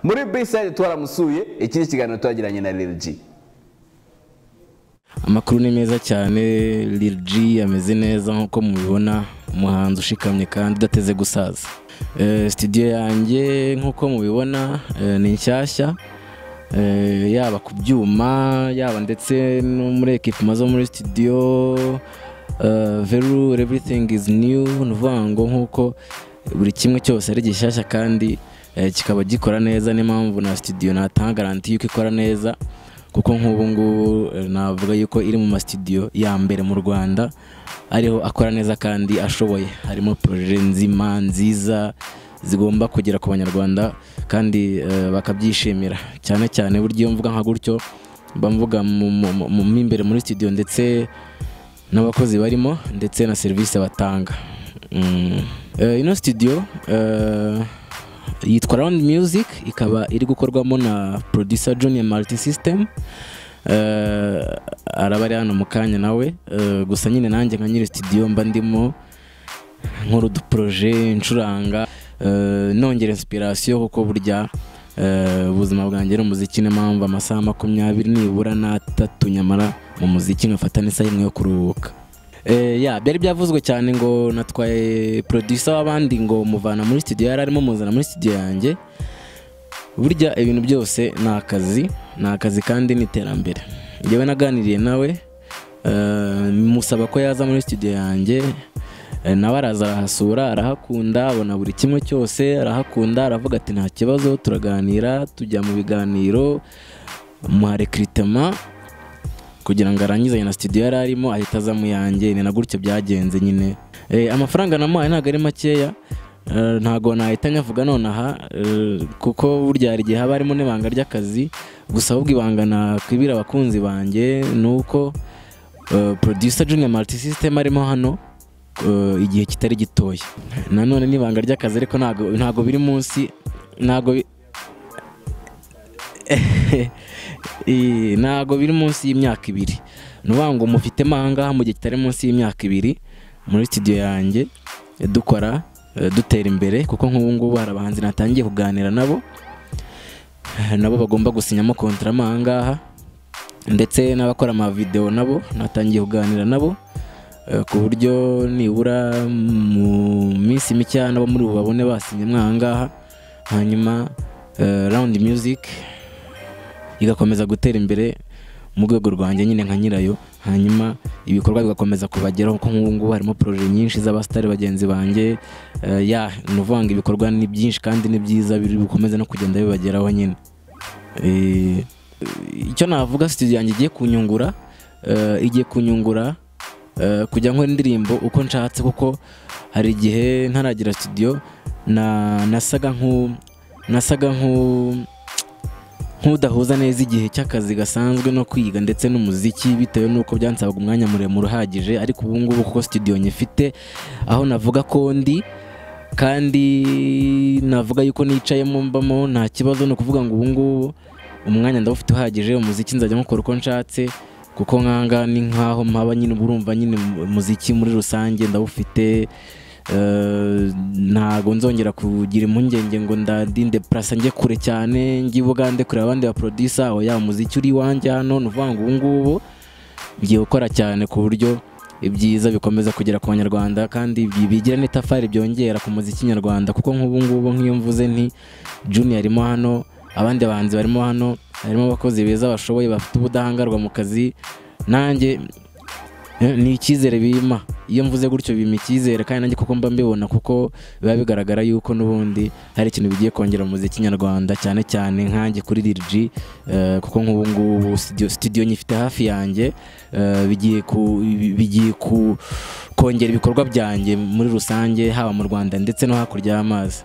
Muri B-side twaramusuye, iki ni ikiganiro twagiranye na Lil G. Amakuru ni meza cyane, Lil G ameze neza nk'uko mubibona, umuhanzi ushikamye kandi udateze gusaza. Studio yanjye nk'uko mubibona ni nshyashya, yaba ku byuma, yaba ndetse no muri equipment zo muri studio, very everything is new. Ni ukuvuga ngo nk'uko buri kimwe cyose ari gishyashya kandi kikaba gikora neza, niyo mpamvu na studio natanga garanti y'uko ikora neza, kuko nk'ubu ngubu navuga yuko iri mu ma studio ya mbere mu Rwanda ariho akora neza kandi ashoboye. Harimo projet nzima nziza zigomba kugera ku Banyarwanda kandi bakabyishimira cyane cyane. Burya iyo mvuga nka gutyo mba mvuga mu imbere muri studio ndetse n'abakozi barimo ndetse na serivisi batanga. Ino studio yitwa Round Music, ikaba iri gukorwamo na producer Junior Multi System. Araba ari hano mu kanya nawe. Gusa nyine nanjye nka nyiri studio mba ndimo nkora uduprojet, ncuranga, nongera inspiration, kuko burya ubuzima bwanjye ni umuziki. Niyo mpamvu amasaha 23 nibura nyamara mu muziki, nkafata n'isaha imwe yo kuruhuka. Ya byari byavuzwe cyane ngo natwaye producer w'abandi, ngo muvana muri studio yari arimo muzana muri studio yanjye. Burya ibintu byose ni akazi, ni akazi kandi ni iterambere. Njyewe naganiriye nawe, musaba ko yaza muri studio yanjye, nawe araza arahasura, arahakunda, abona buri kimwe cyose arahakunda, aravuga ati nta kibazo. Turaganira, tujya mu biganiro, muha recrutement kugira ngo arangizanye na studio yari arimo, ahita aza mu yanjye. Ni na gutyo byagenze nyine. Amafaranga namuhaye ntabwo ari makeya, ntabwo nahita nyavuga nonaha, kuko burya hari igihe haba harimo n'ibanga ry'akazi. Gusa ahubwo ibanga nakwibira abakunzi banjye ni uko producer Junior Multi System arimo hano igihe kitari gitoya. Nanone n'ibanga ry'akazi, ariko ntabwo biri munsi, ntabwo biri munsi y'imyaka 2. Ni ukuvuga ngo mufitemo aha ngaha mu gihe kitari munsi y'imyaka 2 muri studio yanjye, dukora, dutera imbere, kuko nk'ubu ngubu hari abahanzi natangiye kuganira nabo, nabo bagomba gusinyamo contrat mo aha ngaha, ndetse n'abakora amavideo nabo natangiye kuganira nabo, ku buryo nibura mu minsi mike nabo muri bubabone basinye aha ngaha, hanyuma Round Music igakomeza gutera imbere mu rwego rwanjye nyine nka nyirayo, hanyuma ibikorwa bigakomeza kubageraho, kuko nk'ubu ngubu harimo projet nyinshi z'abasitari bagenzi banjye. Ya ni ukuvuga ngo ibikorwa ni byinshi kandi ni byiza, biri bukomeze no kugenda bibageraho nyine. Icyo navuga, studio yanjye igiye kunyungura, igiye kunyungura kujya nkora indirimbo uko nshatse, kuko hari igihe ntaragira studio na nasaga nk'udahuza neza igihe cy'akazi gasanzwe no kwiga ndetse n'umuziki, bitewe n'uko byansabaga umwanya muremure uhagije. Ariko ubu ngubu kuko studio nyifite aho navuga ko ndi kandi navuga yuko nicayemo mbamo nta kibazo, ni ukuvuga ngo ubu ngubu umwanya ndawufite uhagije, umuziki nzajya nkukora uko nshatse, kuko nkanga ni nkaho mpaba nyine. Uba urumva nyine umuziki muri rusange ndawufite, ntago nzongera kugira impungenge ngo ndadinde place njye kure cyane, njye i Bugande kureba abandi ba producer. Oya, umuziki uri iwanjye hano. Ni ukuvuga ngo ubu ngubu ngiye gukora cyane ku buryo ibyiza bikomeza kugera ku Banyarwanda kandi bigira n'itafari byongera ku muziki nyarwanda, kuko nk'ubu ngubu nk'iyo mvuze nti Junior arimo hano, abandi bahanzi barimo hano, harimo abakozi beza bashoboye bafite ubudahangarwa mu kazi, nanjye ni icyizere bimpa. Iyo mvuze gutyo bimpa icyizere, kandi nanjye kuko mba mbibona, kuko biba bigaragara yuko n'ubundi hari ikintu bigiye kongera mu muziki nyarwanda, cyane cyane nkanjye kuri Lil G, kuko nk'ubu ngubu studio nyifite hafi yanjye, bigiye ku kongera ibikorwa byanjye muri rusange, haba mu Rwanda ndetse no hakurya y'amazi.